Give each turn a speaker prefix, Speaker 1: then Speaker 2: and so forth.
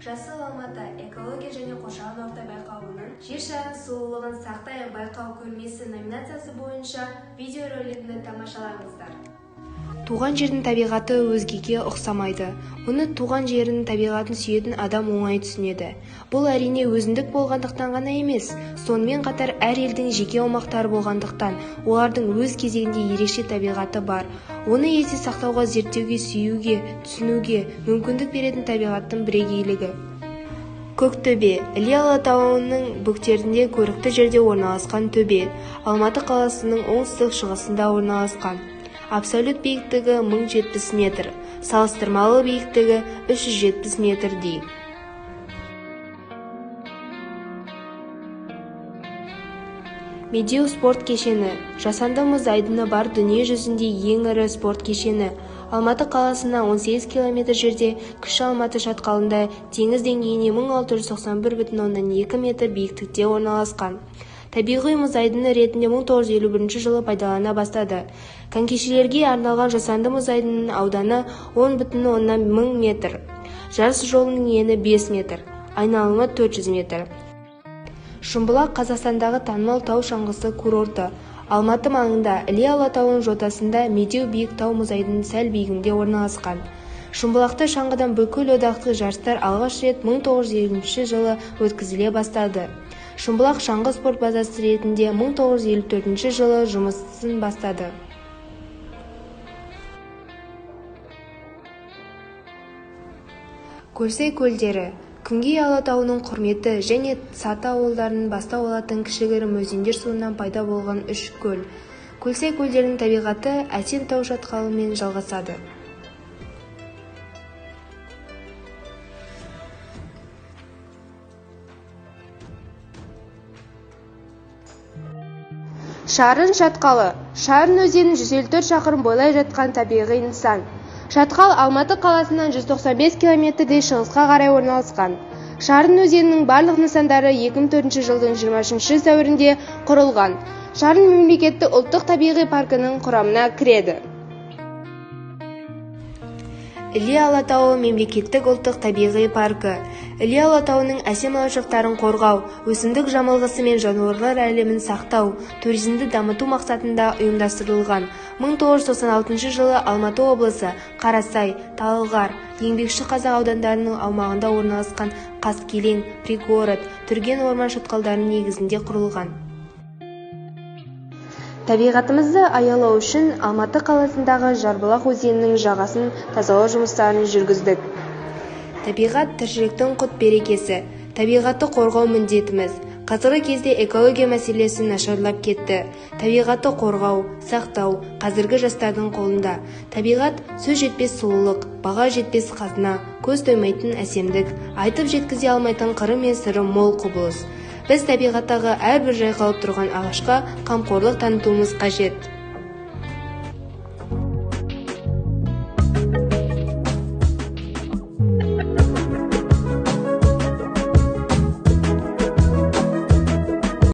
Speaker 1: Жасыл Алматы экология және қоршаған орта байқауының «Жер шарының сұлулығын сақтайық» байқау көрмесі номинациясы бойынша видеоролигін тамашалаңыздар. Туған жердің табиғаты өзгеге ұқсамайды. Мұны туған жерінің табиғатын сүйетін адам оңай түсінеді. Бұл әрине өзіндік болғандықтан ғана емес, сонымен қатар әр елдің жеке аумақтары болғандықтан, олардың өз кезегінде ерекше табиғаты бар. Оны есте сақтауға, зерттеуге, сүюге, түсінуге мүмкіндік беретін табиғаттың бірегейлігі. Көктөбе Іле Алатауының бөктерінде көрікті жерде орналасқан төбе. Алматы қаласының оңтүстік шығысында орналасқан. Абсолют биіктігі 1070 метр, салыстырмалы биіктігі 370 метрдей. Медеу спорт кешені жасанды мұз айдыны бар дүние жүзінде ең ірі спорт кешені. Алматы қаласынан 18 км жерде Кіші Алматы шатқалында теңіз деңгейінен 1691,2 метр биіктікте орналасқан. Табиғи мұз айдыны ретінде 1951 жылы пайдалана бастады. Конькишілерге арналған жасанды мұз айдынының ауданы 10,1 мың метр. Жарыс жолының ені 5 метр, айналымы 400 метр. Шымбұлақ Қазақстандағы танымал тау шаңғысы курорты. Алматы маңында Іле Алатауының жотасында Медеу биік тау мұз айдынының сәл биігінде орналасқан. Шымбұлақта шаңғыдан бүкіл одақтық жарыстар алғаш рет 1950 жылы өткізіле бастады. Шымбұлақ шаңғы спорт базасы ретінде 1954 жылы жұмысын бастады. Көлсай көлдері Күнгей Алатауының Құрметті және Саты ауылдарынан бастау алатын кішігірім өзендер суынан пайда болған үш көл. Көлсай көлдерінің табиғаты әсем тау шатқалымен жалғасады.
Speaker 2: Шарын шатқалы Шарын өзенін 154 шақырым бойлай жатқан табиғи нысан. Шатқал Алматы қаласынан 195 километрдей шығысқа қарай орналасқан. Шарын өзенінің барлық нысандары 2004 жылдың 23 сәуірінде құрылған. Шарын мемлекеттік ұлттық табиғи паркінің құрамына кіреді.
Speaker 1: Іле Алатауы мемлекеттік ұлттық табиғи паркі Іле Алатауының әсем ландшафтарын қорғау, өсімдік жамылғысы мен жануарлар әлемін сақтау, туризмді дамыту мақсатында ұйымдастырылған. 1996 жылы Алматы облысы Қарасай, Талғар, Еңбекші Қазақ аудандарының аумағында орналасқан Қаскелең, Пригород, Түрген орман шатқалдарының негізінде құрылған. Табиғатымызды аялау үшін Алматы қаласындағы Жарбұлақ өзенінің жағасын тазалау жұмыстарын жүргіздік. Табиғат тіршіліктің құт-берекесі. Табиғатты қорғау міндетіміз. Қазіргі кезде экология мәселесі нашарлап кетті. Табиғатты қорғау, сақтау қазіргі жастардың қолында. Табиғат сөз жетпес сұлулық, баға жетпес қазына, көз тоймайтын әсемдік, айтып жеткізе алмайтын қыры мен сыры мол құбылыс. Біз табиғаттағы әрбір жайқалып тұрған ағашқа қамқорлық танытуымыз қажет.